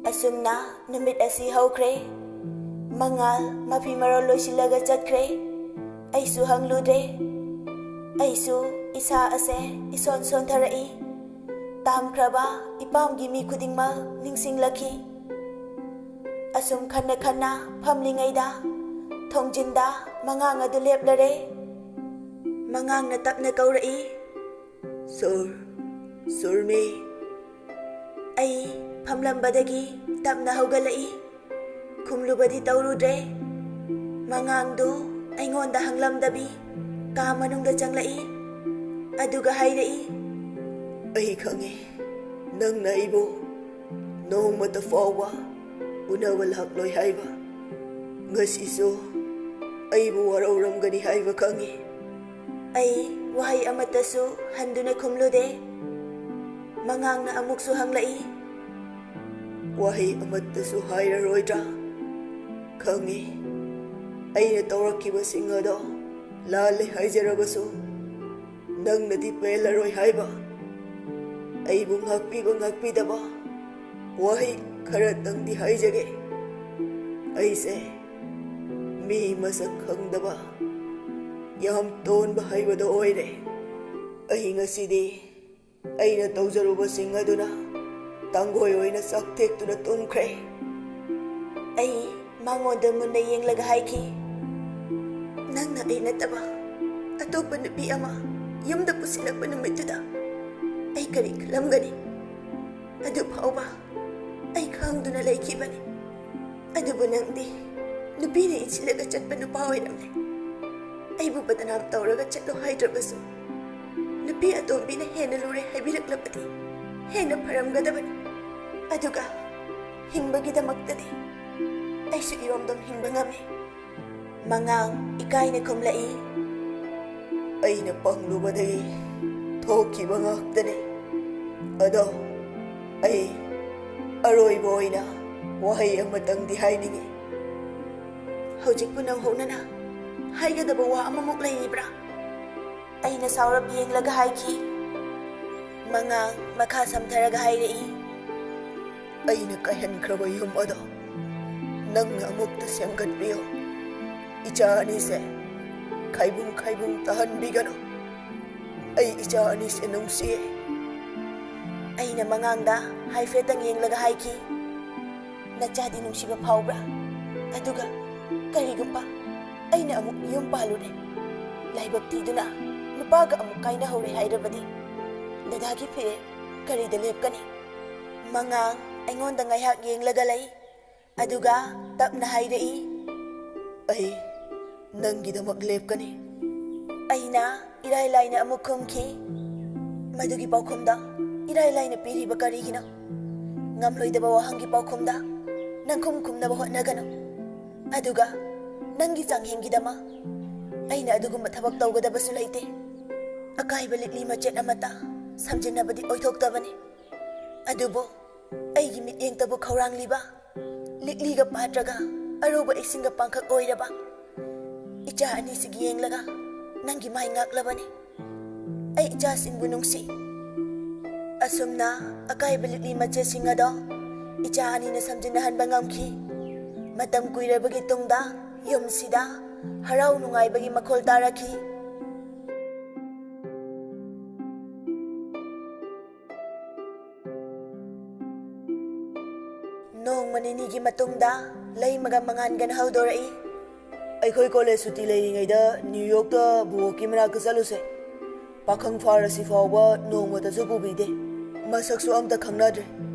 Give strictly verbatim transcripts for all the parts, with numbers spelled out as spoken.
ꯑꯁꯨꯝꯅ ꯅꯨꯃꯤꯠ ꯑꯁꯤ ꯍꯧꯈ꯭ꯔꯦ꯫ ꯃꯉꯥꯜ ꯃꯐꯤ ꯃꯔꯣꯜ ꯂꯣꯏꯁꯤꯜꯂꯒ ꯆꯠꯈ꯭ꯔꯦ꯫ ꯑꯩꯁꯨ ꯍꯪꯂꯨꯗ꯭ꯔꯦ꯫ ꯑꯩꯁꯨ ꯏꯁꯥ ꯑꯁꯦ ꯏꯁꯣꯟ ꯁꯣꯟꯊꯔꯛꯏ꯫ ꯇꯥꯝꯈ꯭ꯔꯕ ꯏꯄꯥꯝꯒꯤ ꯃꯤ ꯈꯨꯗꯤꯡꯃꯛ ꯅꯤꯡꯁꯤꯡꯂꯛꯈꯤ꯫ ꯑꯁꯨꯝ ꯈꯟꯅ ꯈꯟꯅ ꯐꯝꯂꯤꯉꯩꯗ ꯊꯣꯡꯖꯤꯟꯗ ꯃꯉꯥꯡ ꯑꯗꯨ ꯂꯦꯞꯂꯔꯦ꯫ ꯃꯉꯥꯡꯅ ꯇꯞꯅ ꯀꯧꯔꯛꯏ, "ꯁꯨꯔ, ꯁꯨꯔꯃꯤ!" ꯑꯩ ꯐꯝꯂꯝꯕꯗꯒꯤ ꯇꯞꯅ ꯍꯧꯒꯠꯂꯛꯏ꯫ ꯈꯨꯝꯂꯨꯕꯗꯤ ꯇꯧꯔꯨꯗ꯭ꯔꯦ꯫ ꯃꯉꯥꯡꯗꯨ ꯑꯩꯉꯣꯟꯗ ꯍꯪꯂꯝꯗꯕꯤ ꯀꯥ ꯃꯅꯨꯡꯗ ꯆꯪꯂꯛꯏ꯫ ꯑꯗꯨꯒ ꯍꯥꯏꯔꯛꯏ, "ꯑꯩ ꯈꯪꯉꯤ, ꯅꯪꯅ ꯑꯩꯕꯨ ꯅꯣꯡꯃꯇ ꯐꯥꯎꯕ ꯎꯅꯕ ꯂꯥꯛꯂꯣꯏ ꯍꯥꯏꯕ꯫ ꯉꯁꯤꯁꯨ ꯑꯩꯕꯨ ꯋꯥꯔꯧꯔꯝꯒꯅꯤ ꯍꯥꯏꯕ ꯈꯪꯉꯤ꯫" ꯑꯩ ꯋꯥꯍꯩ ꯑꯃꯠꯇꯁꯨ ꯍꯟꯗꯨꯅ ꯈꯨꯝꯂꯨꯗꯦ꯫ ꯃꯉꯥꯡꯅ ꯑꯃꯨꯛꯁꯨ ꯍꯪꯂꯛꯏ, "ꯋꯥꯍꯩ ꯑꯃꯠꯇꯁꯨ ꯍꯥꯏꯔꯔꯣꯏꯗ꯭ꯔꯥ? ꯈꯪꯉꯤ, ꯑꯩꯅ ꯇꯧꯔꯛꯈꯤꯕꯁꯤꯡ ꯑꯗꯣ ꯂꯥꯜꯂꯦ ꯍꯥꯏꯖꯔꯕꯁꯨ, ꯅꯪꯅꯗꯤ ꯄꯦꯜꯂꯔꯣꯏ ꯍꯥꯏꯕ꯫ ꯑꯩꯕꯨ ꯉꯥꯛꯄꯤꯕ ꯉꯥꯛꯄꯤꯗꯕ ꯋꯥꯍꯩ ꯈꯔꯇꯪꯗꯤ ꯍꯥꯏꯖꯒꯦ꯫ ꯑꯩꯁꯦ ꯃꯤ ꯃꯁꯛ ꯈꯪꯗꯕ, ꯌꯥꯝ ꯇꯣꯟꯕ ꯍꯥꯏꯕꯗꯣ ꯑꯣꯏꯔꯦ꯫ ꯑꯩ ꯉꯁꯤꯗꯤ ꯑꯩꯅ ꯇꯧꯖꯔꯨꯕꯁꯤꯡ ꯑꯗꯨꯅ ꯇꯥꯡꯒꯣꯏ ꯑꯣꯏꯅ ꯆꯥꯛꯊꯦꯛꯇꯨꯅ ꯇꯨꯝꯈ꯭ꯔꯦ꯫" ꯑꯩ ꯃꯉꯣꯟꯗ ꯃꯨꯟꯅ ꯌꯦꯡꯂꯒ ꯍꯥꯏꯈꯤ, "ꯅꯪꯅ ꯑꯩ ꯅꯠꯇꯕ ꯑꯇꯣꯞꯄ ꯅꯨꯄꯤ ꯑꯃ ꯌꯨꯝꯗ ꯄꯨꯁꯤꯜꯂꯛꯄ ꯅꯨꯃꯤꯠꯇꯨꯗ ꯑꯩ ꯀꯔꯤ ꯈꯜꯂꯝꯒꯅꯤ? ꯑꯗꯨ ꯐꯥꯎꯕ ꯑꯩ ꯈꯪꯗꯨꯅ ꯂꯩꯈꯤꯕꯅꯤ꯫ ꯑꯗꯨꯕꯨ ꯅꯪꯗꯤ ꯅꯨꯄꯤꯅ ꯏꯟꯁꯤꯜꯂꯒ ꯆꯠꯄ ꯅꯨꯄꯥ ꯑꯣꯏꯔꯝꯂꯦ꯫ ꯑꯩꯕꯨ ꯕꯗꯅꯥꯝ ꯇꯧꯔꯒ ꯆꯠꯂꯣ ꯍꯥꯏꯗ꯭ꯔꯕꯁꯨ, ꯅꯨꯄꯤ ꯑꯇꯣꯝꯕꯤꯅ ꯍꯦꯟꯅ ꯂꯨꯔꯦ ꯍꯥꯏꯕꯤꯔꯛꯂꯕꯗꯤ ꯍꯦꯟꯅ ꯐꯔꯝꯒꯗꯕꯅꯤ꯫ ꯑꯗꯨꯒ ꯍꯤꯡꯕꯒꯤꯗꯃꯛꯇꯗꯤ ꯑꯩꯁꯨ ꯏꯔꯣꯝꯗꯣꯝ ꯍꯤꯡꯕ ꯉꯝꯃꯤ꯫" ꯃꯉꯥꯡ ꯏꯀꯥꯏꯅ ꯈꯨꯝꯂꯛꯏ, "ꯑꯩꯅ ꯄꯪꯂꯨꯕꯗꯒꯤ ꯊꯣꯛꯈꯤꯕ ꯉꯥꯛꯇꯅꯤ꯫ ꯑꯗꯣ ꯑꯩ ꯑꯔꯣꯏꯕ ꯑꯣꯏꯅ ꯋꯥꯍꯩ ꯑꯃꯇꯪꯗꯤ ꯍꯥꯏꯅꯤꯡꯏ꯫" "ꯍꯧꯖꯤꯛꯄꯨ ꯅꯧꯍꯧꯅꯅ ꯍꯥꯏꯒꯗꯕ ꯋꯥ ꯑꯃꯃꯨꯛ ꯂꯩꯔꯤꯕ꯭ꯔꯥ?" ꯑꯩꯅ ꯁꯥꯎꯔꯞ ꯌꯦꯡꯂꯒ ꯍꯥꯏꯈꯤ꯫ ꯃꯉꯥꯡ ꯃꯈꯥ ꯁꯝꯊꯔꯒ ꯍꯥꯏꯔꯛꯏ, ꯑꯩꯅ ꯀꯥꯏꯍꯟꯈ꯭ꯔꯕ ꯌꯨꯝ ꯑꯗꯣ ꯅꯪꯅ ꯑꯃꯨꯛꯇ ꯁꯦꯝꯒꯠꯄꯤꯌꯨ꯫ ꯏꯆꯥ ꯑꯅꯤꯁꯦ ꯈꯥꯏꯕꯨꯡ ꯈꯥꯏꯕꯨꯡ ꯇꯥꯍꯟꯕꯤꯒꯅꯨ꯫ ꯑꯩ ꯏꯆꯥ ꯑꯅꯤꯁꯦ ꯅꯨꯡꯁꯤꯌꯦ꯫ ꯑꯩꯅ ꯃꯉꯥꯡꯗ ꯍꯥꯏꯐꯦꯠꯇꯪ ꯌꯦꯡꯂꯒ ꯍꯥꯏꯈꯤ, "ꯅꯆꯥꯗꯤ ꯅꯨꯡꯁꯤꯕ ꯐꯥꯎꯕ꯭ꯔꯥ? ꯑꯗꯨꯒ ꯀꯔꯤꯒꯨꯝꯕ ꯑꯩꯅ ꯑꯃꯨꯛ ꯌꯨꯝ ꯄꯥꯜꯂꯨꯔꯦ, ꯂꯥꯏꯕꯛ ꯊꯤꯗꯨꯅ ꯅꯨꯄꯥꯒ ꯑꯃꯨꯛ ꯀꯥꯏꯅꯍꯧꯔꯦ ꯍꯥꯏꯔꯕꯗꯤ ꯗꯗꯥꯒꯤ ꯐꯤꯔꯦꯞ ꯀꯔꯤꯗ ꯂꯦꯞꯀꯅꯤ?" ꯃꯉꯥꯡ ꯑꯩꯉꯣꯟꯗ ꯉꯥꯏꯍꯥꯛ ꯌꯦꯡꯂꯒ ꯂꯩ꯫ ꯑꯗꯨꯒ ꯇꯞꯅ ꯍꯥꯏꯔꯛꯏ, "ꯑꯩ ꯅꯪꯒꯤꯗꯃꯛ ꯂꯦꯞꯀꯅꯤ꯫" ꯑꯩꯅ ꯏꯔꯥꯏ ꯂꯥꯏꯅ ꯑꯃꯨꯛ ꯈꯨꯝꯈꯤ, "ꯃꯗꯨꯒꯤ ꯄꯥꯎꯈꯨꯝꯗ ꯏꯔꯥꯏ ꯂꯥꯏꯅ ꯄꯤꯔꯤꯕ ꯀꯔꯤꯒꯤꯅꯣ? ꯉꯝꯂꯣꯏꯗꯕ ꯋꯥꯍꯪꯒꯤ ꯄꯥꯎꯈꯨꯝꯗ ꯅꯪ ꯈꯨꯝ ꯈꯨꯝꯅꯕ ꯍꯣꯠꯅꯒꯅꯨ꯫ ꯑꯗꯨꯒ ꯅꯪꯒꯤ ꯆꯥꯡꯌꯦꯡꯒꯤꯗꯃꯛ ꯑꯩꯅ ꯑꯗꯨꯒꯨꯝꯕ ꯊꯕꯛ ꯇꯧꯒꯗꯕꯁꯨ ꯂꯩꯇꯦ꯫ ꯑꯀꯥꯏꯕ ꯂꯤꯛꯂꯤ ꯃꯆꯦꯠ ꯑꯃꯠꯇ ꯁꯝꯖꯤꯟꯅꯕꯗꯤ ꯑꯣꯏꯊꯣꯛꯇꯕꯅꯤ꯫ ꯑꯗꯨꯕꯨ ꯑꯩꯒꯤ ꯃꯤꯠꯌꯦꯡꯇꯕꯨ ꯈꯧꯔꯥꯡꯂꯤꯕ, ꯂꯤꯛꯂꯤꯒ ꯄꯥꯠꯇ꯭ꯔꯒ ꯑꯔꯨꯕ ꯏꯁꯤꯡꯒ ꯄꯥꯡꯈꯛ ꯑꯣꯏꯔꯕ ꯏꯆꯥ ꯑꯅꯤꯁꯤꯒꯤ ꯌꯦꯡꯂꯒ ꯅꯪꯒꯤ ꯃꯥꯏ ꯉꯥꯛꯂꯕꯅꯤ꯫ ꯑꯩ ꯏꯆꯥꯁꯤꯡꯕꯨ ꯅꯨꯡꯁꯤ꯫" ꯑꯁꯨꯝꯅ ꯑꯀꯥꯏꯕ ꯂꯤꯛꯂꯤ ꯃꯆꯦꯠꯁꯤꯡ ꯑꯗꯣ ꯏꯆꯥ ꯑꯅꯤꯅ ꯁꯝꯖꯤꯟꯅꯍꯟꯕ ꯉꯝꯈꯤ꯫ ꯃꯇꯝ ꯀꯨꯏꯔꯕꯒꯤ ꯇꯨꯡꯗ ꯌꯨꯝꯁꯤꯗ ꯍꯔꯥꯎ ꯅꯨꯡꯉꯥꯏꯕꯒꯤ ꯃꯈꯣꯜ ꯇꯥꯔꯛꯈꯤ꯫ ꯅꯣꯡꯃ ꯅꯤꯅꯤꯒꯤ ꯃꯇꯨꯡꯗ ꯂꯩꯃꯒ ꯃꯉꯥꯟꯒꯅ ꯍꯧꯗꯣꯔꯛꯏ꯫ "ꯑꯩꯈꯣꯏ ꯀꯣꯂꯦꯖ ꯁꯨꯇꯤ ꯂꯩꯔꯤꯉꯩꯗ ꯅ꯭ꯌꯨ ꯌꯣꯔꯛꯇ ꯕꯨꯕꯣꯛꯀꯤ ꯃꯅꯥꯛꯇ ꯆꯠꯂꯨꯁꯦ꯫ ꯄꯥꯈꯪ ꯐꯥꯔꯁꯤ ꯐꯥꯎꯕ ꯅꯣꯡꯃꯇꯁꯨ ꯄꯨꯕꯤꯗꯦ꯫ ꯃꯁꯛꯁꯨ ꯑꯝꯇ ꯈꯪꯅꯗ꯭ꯔꯦ,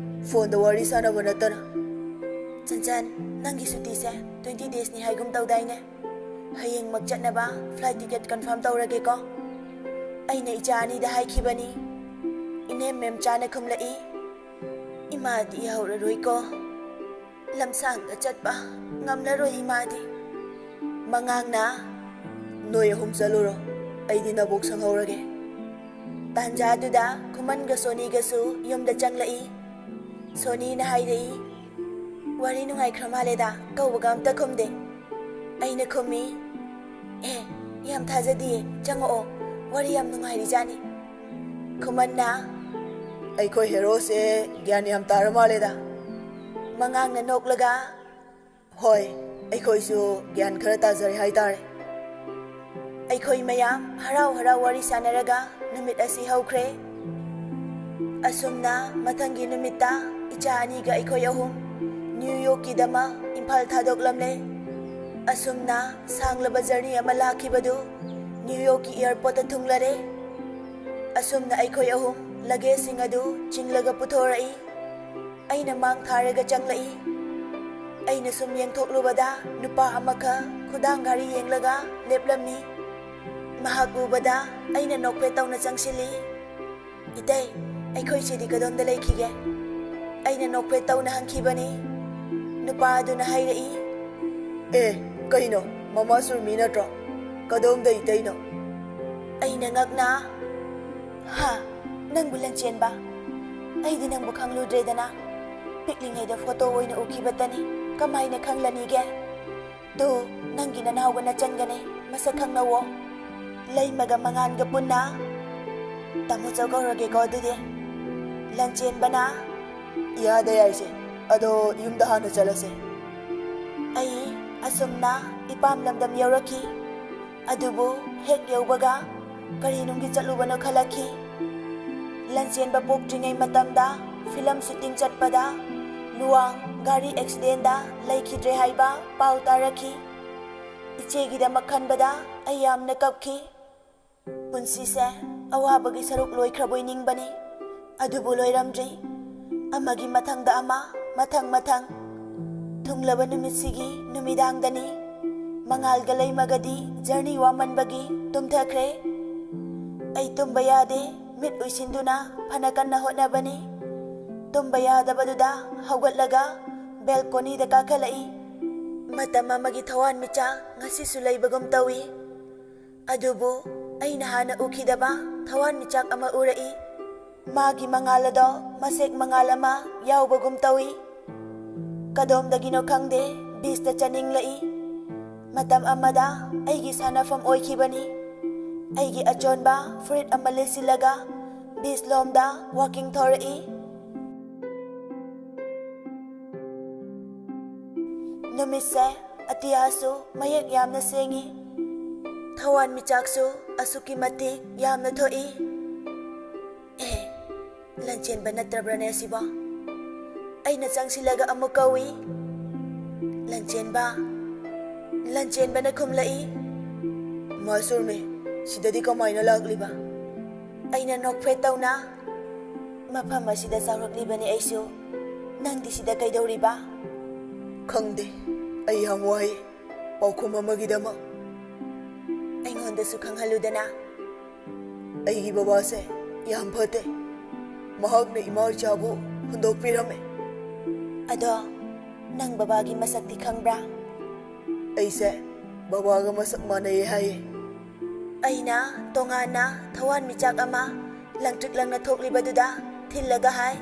ꯐꯣꯟꯗ ꯋꯥꯔꯤ ꯁꯥꯟꯅꯕ ꯅꯠꯇꯅ꯫" "ꯆꯟꯆꯟ, ꯅꯪꯒꯤ ꯁꯨꯇꯤꯁꯦ twenty daysꯅꯤ ꯍꯥꯏꯒꯨꯝ ꯇꯧꯗꯥꯏꯅꯦ? ꯍꯌꯦꯡꯃꯛ ꯆꯠꯅꯕ flight ticket confirm ꯇꯧꯔꯒꯦꯀꯣ꯫" ꯑꯩꯅ ꯏꯆꯥ ꯑꯅꯤꯗ ꯍꯥꯏꯈꯤꯕꯅꯤ꯫ ꯏꯅꯦꯝ ꯃꯦꯝꯆꯥꯅ ꯈꯨꯝꯂꯛꯏ, "ꯏꯃꯥꯗꯤ ꯌꯥꯍꯧꯔꯔꯣꯏꯀꯣ꯫ ꯂꯝꯁꯥꯡꯗ ꯆꯠꯄ ꯉꯝꯂꯔꯣꯏ ꯏꯃꯥꯗꯤ꯫" ꯃꯉꯥꯡꯅ, "ꯅꯣꯏ ꯑꯍꯨꯝ ꯆꯠꯂꯨꯔꯣ, ꯑꯩꯗꯤ ꯅꯕꯣꯛ ꯁꯪꯍꯧꯔꯒꯦ꯫" ꯇꯥꯟꯖꯥꯗꯨꯗ ꯈꯨꯃꯟꯒ ꯁꯣꯅꯤꯒꯁꯨ ꯌꯨꯝꯗ ꯆꯪꯂꯛꯏ꯫ ꯁꯣꯅꯤꯅ ꯍꯥꯏꯔꯛꯏ, "ꯋꯥꯔꯤ ꯅꯨꯡꯉꯥꯏꯈ꯭ꯔ ꯃꯥꯜꯂꯦꯗ, ꯀꯧꯕꯒ ꯑꯝꯇ ꯈꯨꯝꯗꯦ꯫" ꯑꯩꯅ ꯈꯨꯝꯃꯤ, "ꯑꯦ, ꯌꯥꯝ ꯊꯥꯖꯗꯤꯌꯦ, ꯆꯪꯉꯛꯑꯣ, ꯋꯥꯔꯤ ꯌꯥꯝ ꯅꯨꯡꯉꯥꯏꯔꯤꯖꯥꯠꯅꯤ꯫" ꯈꯨꯃꯟꯅ, "ꯑꯩꯈꯣꯏ ꯍꯦꯔꯣꯁꯦ ꯒ꯭ꯌꯥꯟ ꯌꯥꯝ ꯇꯥꯔ ꯃꯥꯜꯂꯦꯗ, ꯃꯉꯥꯡꯅ ꯅꯣꯛꯂꯒ, "ꯍꯣꯏ, ꯑꯩꯈꯣꯏꯁꯨ ꯒ꯭ꯌꯥꯟ ꯈꯔ ꯇꯥꯖꯔꯦ ꯍꯥꯏꯇꯥꯔꯦ꯫" ꯑꯩꯈꯣꯏ ꯃꯌꯥꯝ ꯍꯔꯥꯎ ꯍꯔꯥꯎ ꯋꯥꯔꯤ ꯁꯥꯟꯅꯔꯒ ꯅꯨꯃꯤꯠ ꯑꯁꯤ ꯍꯧꯈ꯭ꯔꯦ꯫ ꯑꯁꯨꯝꯅ ꯃꯊꯪꯒꯤ ꯅꯨꯃꯤꯠꯇ ꯏꯆꯥ ꯑꯅꯤꯒ ꯑꯩꯈꯣꯏ ꯑꯍꯨꯝ ꯅ꯭ꯌꯨ ꯌꯣꯔꯛꯀꯤꯗꯃꯛ ꯏꯝꯐꯥꯜ ꯊꯥꯗꯣꯛꯂꯝꯂꯦ꯫ ꯑꯁꯨꯝꯅ ꯁꯥꯡꯂꯕ ꯖꯔꯅꯤ ꯑꯃ ꯂꯥꯛꯈꯤꯕꯗꯨ ꯅ꯭ꯌꯨ ꯌꯣꯔꯛꯀꯤ ꯑꯦꯌꯔꯄꯣꯔꯠꯇ ꯊꯨꯡꯂꯔꯦ꯫ ꯑꯁꯨꯝꯅ ꯑꯩꯈꯣꯏ ꯑꯍꯨꯝ ꯂꯒꯦꯖꯁꯤꯡ ꯑꯗꯨ ꯆꯤꯡꯂꯒ ꯄꯨꯊꯣꯔꯛꯏ꯫ ꯑꯩꯅ ꯃꯥꯡ ꯊꯥꯔꯒ ꯆꯪꯂꯛꯏ꯫ ꯑꯩꯅ ꯁꯨꯝ ꯌꯦꯡꯊꯣꯛꯂꯨꯕꯗ ꯅꯨꯄꯥ ꯑꯃꯈꯛ ꯈꯨꯗꯥꯡ ꯘꯔꯤ ꯌꯦꯡꯂꯒ ꯂꯦꯞꯂꯝꯃꯤ꯫ ꯃꯍꯥꯛ ꯎꯕꯗ ꯑꯩꯅ ꯅꯣꯛꯐꯦꯠ ꯇꯧꯅ ꯆꯪꯁꯤꯜꯂꯤ꯫ "ꯏꯇꯩ, ꯑꯩꯈꯣꯏꯁꯤꯗꯤ ꯀꯗꯣꯝꯗ ꯂꯩꯈꯤꯒꯦ?" ꯑꯩꯅ ꯅꯣꯛꯐꯦꯠ ꯇꯧꯅ ꯍꯪꯈꯤꯕꯅꯤ꯫ ꯅꯨꯄꯥ ꯑꯗꯨꯅ ꯍꯥꯏꯔꯛꯏ, "ꯑꯦ, ꯀꯩꯅꯣ, ꯃꯃꯥ ꯁꯨꯔꯃꯤ ꯅꯠꯇ꯭ꯔꯣ? ꯀꯗꯣꯝꯗ ꯏꯇꯩꯅꯣ?" ꯑꯩꯅ ꯉꯛꯅ, "ꯍꯥ, ꯅꯪꯕꯨ ꯂꯟꯆꯦꯟꯕ? ꯑꯩꯗꯤ ꯅꯪꯕꯨ ꯈꯪꯂꯨꯗ꯭ꯔꯦꯗꯅ꯫ ꯄꯤꯛꯂꯤꯉꯩꯗ ꯐꯣꯇꯣ ꯑꯣꯏꯅ ꯎꯈꯤꯕꯇꯅꯤ, ꯀꯃꯥꯏꯅ ꯈꯪꯂꯅꯤꯒꯦ? ꯇꯨ, ꯅꯪꯒꯤ ꯅꯅꯥꯎꯒ ꯅꯆꯟꯒꯅꯦ, ꯃꯁꯛ ꯈꯪꯅꯧꯋꯣ꯫" ꯂꯩꯃꯒ ꯃꯉꯥꯟꯒ ꯄꯨꯟꯅ, "ꯇꯥꯃꯣ ꯆꯧ ꯀꯧꯔꯒꯦꯀꯣ ꯑꯗꯨꯗꯤ꯫" ꯂꯟꯆꯦꯟꯕꯅ, "ꯌꯥꯗ ꯌꯥꯏꯁꯦ, ꯑꯗꯣ ꯌꯨꯝꯗ ꯍꯥꯟꯅ ꯆꯠꯂꯁꯦ꯫" ꯑꯩ ꯑꯁꯨꯝꯅ ꯏꯄꯥꯝ ꯂꯝꯗꯝ ꯌꯧꯔꯛꯈꯤ꯫ ꯑꯗꯨꯕꯨ ꯍꯦꯛ ꯌꯧꯕꯒ ꯀꯔꯤ ꯅꯨꯡꯒꯤ ꯆꯠꯂꯨꯕꯅꯣ ꯈꯜꯂꯛꯈꯤ꯫ ꯂꯟꯆꯦꯟꯕ ꯄꯣꯛꯇ꯭ꯔꯤꯉꯩ ꯃꯇꯝꯗ ꯐꯤꯂꯝ ꯁꯨꯇꯤꯡ ꯆꯠꯄꯗ ꯂꯨꯋꯥꯡ ꯒꯥꯔꯤ ꯑꯦꯛꯁꯤꯗꯦꯟꯗ ꯂꯩꯈꯤꯗ꯭ꯔꯦ ꯍꯥꯏꯕ ꯄꯥꯎ ꯇꯥꯔꯛꯈꯤ꯫ ꯏꯆꯦꯒꯤꯗꯃꯛ ꯈꯟꯕꯗ ꯑꯩ ꯌꯥꯝꯅ ꯀꯞꯈꯤ꯫ ꯄꯨꯟꯁꯤꯁꯦ ꯑꯋꯥꯕꯒꯤ ꯁꯔꯨꯛ ꯂꯣꯏꯈ꯭ꯔꯕꯣꯏ ꯅꯤꯡꯕꯅꯤ꯫ ꯑꯗꯨꯕꯨ ꯂꯣꯏꯔꯝꯗ꯭ꯔꯤ꯫ ꯑꯃꯒꯤ ꯃꯊꯪꯗ ꯑꯃ, ꯃꯊꯪ ꯃꯊꯪ꯫ ꯊꯨꯡꯂꯕ ꯅꯨꯃꯤꯠꯁꯤꯒꯤ ꯅꯨꯃꯤꯗꯥꯡꯗꯅꯤ꯫ ꯃꯉꯥꯜꯒ ꯂꯩꯃꯒꯗꯤ ꯖꯔꯅꯤ ꯋꯥꯃꯟꯕꯒꯤ ꯇꯨꯝꯊꯈ꯭ꯔꯦ꯫ ꯑꯩ ꯇꯨꯝꯕ ꯌꯥꯗꯦ, ꯃꯤꯠ ꯎꯏꯁꯤꯟꯗꯨꯅ ꯐꯅ ꯀꯟꯅ ꯍꯣꯠꯅꯕꯅꯤ꯫ ꯇꯨꯝꯕ ꯌꯥꯗꯕꯗꯨꯗ ꯍꯧꯒꯠꯂꯒ ꯕꯦꯜꯀꯣꯅꯤꯗ ꯀꯥꯈꯠꯂꯛꯏ꯫ ꯃꯇꯝ ꯑꯃꯒꯤ ꯊꯋꯥꯟꯃꯤꯆꯥꯛ ꯉꯁꯤꯁꯨ ꯂꯩꯕꯒꯨꯝ ꯇꯧꯏ꯫ ꯑꯗꯨꯕꯨ ꯑꯩꯅ ꯍꯥꯟꯅ ꯎꯈꯤꯗꯕ ꯊꯋꯥꯟꯃꯤꯆꯥꯛ ꯑꯃ ꯎꯔꯛꯏ꯫ ꯃꯥꯒꯤ ꯃꯉꯥꯜ ꯑꯗꯣ ꯃꯁꯦꯛ ꯃꯉꯥꯜ ꯑꯃ ꯌꯥꯎꯕꯒꯨꯝ ꯇꯧꯏ꯫ ꯀꯗꯣꯝꯗꯒꯤꯅꯣ ꯈꯪꯗꯦ, ꯕꯤꯁꯇ ꯆꯥꯅꯤꯡꯂꯛꯏ꯫ ꯃꯇꯝ ꯑꯃꯗ ꯑꯩꯒꯤ ꯁꯥꯟꯅꯐꯝ ꯑꯣꯏꯈꯤꯕꯅꯤ꯫ ꯑꯩꯒꯤ ꯑꯆꯣꯟꯕ ꯐꯨꯔꯤꯠ ꯑꯃ ꯂꯤꯠꯁꯤꯜꯂꯒ ꯕꯤꯁ ꯂꯣꯝꯗ ꯋꯥꯀꯤꯡ ꯊꯣꯔꯛꯏ꯫ ꯅꯨꯃꯤꯠꯁꯦ ꯑꯇꯤꯌꯥꯁꯨ ꯃꯌꯦꯛ ꯌꯥꯝꯅ ꯁꯦꯡꯉꯤ, ꯊꯋꯥꯟꯃꯤꯆꯥꯛꯁꯨ ꯑꯁꯨꯛꯀꯤ ꯃꯇꯤꯛ ꯌꯥꯝꯅ ꯊꯣꯛꯏ꯫ ꯑꯦ, ꯂꯟꯆꯦꯟꯕ ꯅꯠꯇ꯭ꯔꯕ꯭ꯔꯅꯦ ꯑꯁꯤꯕꯣ? ꯑꯩꯅ ꯆꯪꯁꯤꯜꯂꯒ ꯑꯃꯨꯛ ꯀꯧꯏ, "ꯂꯟꯆꯦꯟꯕ!" ꯂꯟꯆꯦꯟꯕꯅ ꯈꯨꯝꯂꯛꯏ, "ꯃꯥꯁꯨꯔꯃꯤ, ꯁꯤꯗꯗꯤ ꯀꯃꯥꯏꯅ ꯂꯥꯛꯂꯤꯕ?" ꯑꯩꯅ ꯅꯣꯛꯐꯦꯠ ꯇꯧꯅ, "ꯃꯐꯝ ꯑꯁꯤꯗ ꯆꯥꯎꯔꯛꯂꯤꯕꯅꯤ ꯑꯩꯁꯨ꯫ ꯅꯪꯗꯤ ꯁꯤꯗ ꯀꯩꯗꯧꯔꯤꯕ?" "ꯈꯪꯗꯦ, ꯑꯩ ꯌꯥꯝ ꯋꯥꯏ ꯄꯥꯎꯈꯨꯝ ꯑꯃꯒꯤꯗꯃꯛ꯫ ꯑꯩꯉꯣꯟꯗꯁꯨ ꯈꯪꯍꯜꯂꯨꯗꯅ꯫" "ꯑꯩꯒꯤ ꯕꯕꯥꯁꯦ ꯌꯥꯝ ꯐꯠꯇꯦ꯫ ꯃꯍꯥꯛꯅ ꯏꯃꯥ ꯏꯆꯥꯕꯨ ꯍꯨꯟꯗꯣꯛꯄꯤꯔꯝꯃꯦ꯫" "ꯑꯗꯣ ꯅꯪ ꯕꯕꯥꯒꯤ ꯃꯁꯛꯇꯤ ꯈꯪꯕ꯭ꯔꯥ?" "ꯑꯩꯁꯦ ꯕꯕꯥꯒ ꯃꯁꯛ ꯃꯥꯟꯅꯩ ꯍꯥꯏꯌꯦ꯫" ꯑꯩꯅ ꯇꯣꯉꯥꯟꯅ ꯊꯋꯥꯟꯃꯤꯆꯥꯛ ꯑꯃ ꯂꯪꯇ꯭ꯔꯤꯛ ꯂꯪꯅ ꯊꯣꯛꯂꯤꯕꯗꯨꯗ ꯊꯤꯜꯂꯒ ꯍꯥꯏ,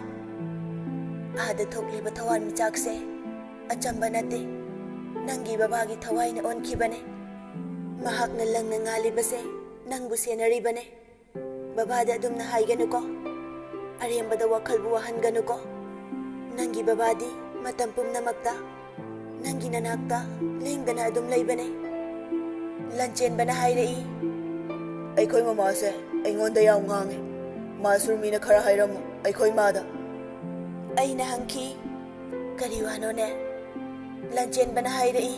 "ꯑꯥꯗ ꯊꯣꯛꯂꯤꯕ ꯊꯋꯥꯟꯃꯤꯆꯥꯛꯁꯦ ꯑꯆꯝꯕ ꯅꯠꯇꯦ꯫ ꯅꯪꯒꯤ ꯕꯕꯥꯒꯤ ꯊꯋꯥꯏꯅ ꯑꯣꯟꯈꯤꯕꯅꯦ꯫ ꯃꯍꯥꯛꯅ ꯂꯪꯅ ꯉꯥꯜꯂꯤꯕꯁꯦ ꯅꯪꯕꯨ ꯁꯦꯟꯅꯔꯤꯕꯅꯦ꯫ ꯕꯕꯥꯗ ꯑꯗꯨꯝꯅ ꯍꯥꯏꯒꯅꯨꯀꯣ꯫ ꯑꯔꯦꯝꯕꯗ ꯋꯥꯈꯜꯕꯨ ꯋꯥꯍꯟꯒꯅꯨꯀꯣ꯫ ꯅꯪꯒꯤ ꯕꯕꯥꯗꯤ ꯃꯇꯝ ꯄꯨꯝꯅꯃꯛꯇ ꯅꯪꯒꯤ ꯅꯅꯥꯛꯇ ꯂꯦꯡꯗꯅ ꯑꯗꯨꯝ ꯂꯩꯕꯅꯦ꯫" ꯂꯟꯆꯦꯟꯕꯅ ꯍꯥꯏꯔꯛꯏ, "ꯑꯩꯈꯣꯏ ꯃꯃꯥꯁꯦ ꯑꯩꯉꯣꯟꯗ ꯌꯥꯝ ꯉꯥꯡꯉꯦ꯫ ꯃꯥꯁꯨꯔꯃꯤꯅ ꯈꯔ ꯍꯥꯏꯔꯝꯃꯨ ꯑꯩꯈꯣꯏ ꯃꯥꯗ꯫" ꯑꯩꯅ ꯍꯪꯈꯤ, "ꯀꯔꯤ ꯋꯥꯅꯣꯅꯦ?" ꯂꯟꯆꯦꯟꯕꯅ ꯍꯥꯏꯔꯛꯏ,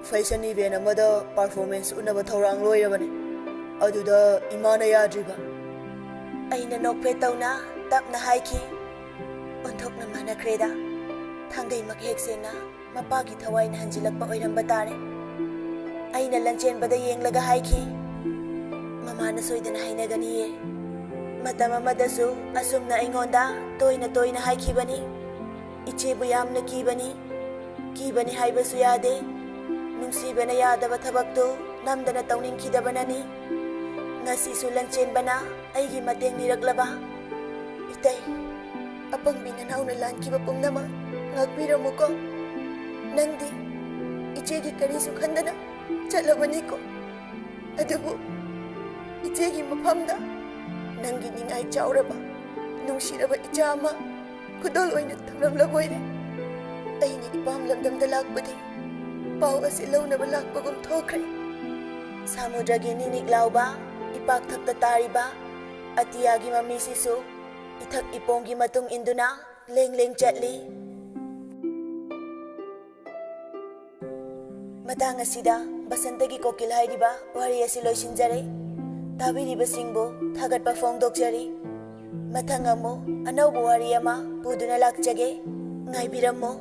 "ꯐꯦꯁꯟ ꯏꯚꯦꯟ ꯑꯃꯗ ꯄꯔꯐꯣꯔꯃꯦꯟꯁ ꯎꯠꯅꯕ ꯊꯧꯔꯥꯡ ꯂꯣꯏꯔꯕꯅꯦ꯫ ꯑꯗꯨꯗ ꯏꯃꯥꯅ ꯌꯥꯗ꯭ꯔꯤꯕ꯫" ꯑꯩꯅ ꯅꯣꯛꯐꯦꯠ ꯇꯧꯅ ꯇꯞꯅ ꯍꯥꯏꯈꯤ, "ꯑꯣꯟꯊꯣꯛꯅ ꯃꯥꯟꯅꯈ꯭ꯔꯦꯗ꯫ ꯊꯥꯡꯒꯩꯃꯛ ꯍꯦꯛ ꯁꯦꯡꯅ ꯃꯄꯥꯒꯤ ꯊꯋꯥꯏꯅ ꯍꯟꯖꯤꯜꯂꯛꯄ ꯑꯣꯏꯔꯝꯕ ꯇꯥꯔꯦ꯫" ꯑꯩꯅ ꯂꯟꯆꯦꯟꯕꯗ ꯌꯦꯡꯂꯒ ꯍꯥꯏꯈꯤ, "ꯃꯃꯥꯅ ꯁꯣꯏꯗꯅ ꯍꯥꯏꯅꯒꯅꯤꯌꯦ꯫ ꯃꯇꯝ ꯑꯃꯗꯁꯨ ꯑꯁꯨꯝꯅ ꯑꯩꯉꯣꯟꯗ ꯇꯣꯏꯅ ꯇꯣꯏꯅ ꯍꯥꯏꯈꯤꯕꯅꯤ, 'ꯏꯆꯦꯕꯨ ꯌꯥꯝꯅ ꯀꯤꯕꯅꯤ꯫ ꯀꯤꯕꯅꯤ ꯍꯥꯏꯕꯁꯨ ꯌꯥꯗꯦ꯫ ꯅꯨꯡꯁꯤꯕꯅ ꯌꯥꯗꯕ ꯊꯕꯛꯇꯨ ꯅꯝꯗꯅ ꯇꯧꯅꯤꯡꯈꯤꯗꯕꯅꯅꯤ꯫ ꯉꯁꯤꯁꯨ ꯂꯟꯆꯦꯟꯕꯅ ꯑꯩꯒꯤ ꯃꯇꯦꯡ ꯅꯤꯔꯛꯂꯕ꯫ ꯏꯇꯩ, ꯑꯄꯪꯕꯤ ꯅꯅꯥꯎꯅ ꯂꯥꯟꯈꯤꯕ ꯄꯨꯝꯅꯃꯛ ꯉꯥꯛꯄꯤꯔꯝꯃꯨꯀꯣ꯫ ꯅꯪꯗꯤ ꯏꯆꯦꯒꯤ ꯀꯔꯤꯁꯨ ꯈꯟꯗꯅ ꯆꯠꯂꯕꯅꯤꯀꯣ꯫ ꯑꯗꯨꯕꯨ ꯏꯆꯦꯒꯤ ꯃꯐꯝꯗ ꯅꯪꯒꯤ ꯅꯤꯡꯉꯥꯏ ꯆꯥꯎꯔꯕ, ꯅꯨꯡꯁꯤꯔꯕ ꯏꯆꯥ ꯑꯃ ꯈꯨꯗꯣꯜ ꯑꯣꯏꯅ ꯊꯝꯂꯝꯂꯕꯣꯏꯔꯦ꯫ ꯑꯩꯅ ꯏꯄꯥꯝ ꯂꯝꯗꯝꯗ ꯂꯥꯛꯄꯗꯤ ꯄꯥꯎ ꯑꯁꯤ ꯂꯧꯅꯕ ꯂꯥꯛꯄꯒꯨꯝ ꯊꯣꯛꯈ꯭ꯔꯦ꯫ ꯁꯃꯨꯗ꯭ꯔꯒꯤ ꯅꯤꯛꯅꯤꯛ ꯂꯥꯎꯕ ꯏꯄꯥꯛꯊꯛꯇ ꯇꯥꯔꯤꯕ ꯑꯇꯤꯌꯥꯒꯤ ꯃꯃꯤꯁꯤꯁꯨ ꯏꯊꯛ ꯏꯄꯣꯝꯒꯤ ꯃꯇꯨꯡ ꯏꯟꯗꯨꯅ ꯂꯦꯡ ꯂꯦꯡ ꯆꯠꯂꯤ꯫ ꯃꯇꯥꯡ ꯑꯁꯤꯗ ꯕꯁꯟꯇꯒꯤ ꯀꯣꯀꯤꯜ ꯍꯥꯏꯔꯤꯕ ꯋꯥꯔꯤ ꯑꯁꯤ ꯂꯣꯏꯁꯤꯟꯖꯔꯦ꯫ ꯇꯥꯕꯤꯔꯤꯕꯁꯤꯡꯕꯨ ꯊꯥꯒꯠꯄ ꯐꯣꯡꯗꯣꯛꯆꯔꯤ꯫ ꯃꯊꯪ ꯑꯃꯨꯛ ꯑꯅꯧꯕ ꯋꯥꯔꯤ ꯑꯃ ꯄꯨꯗꯨꯅ ꯂꯥꯛꯆꯒꯦ꯫ ꯉꯥꯏꯕꯤꯔꯝꯃꯨ꯫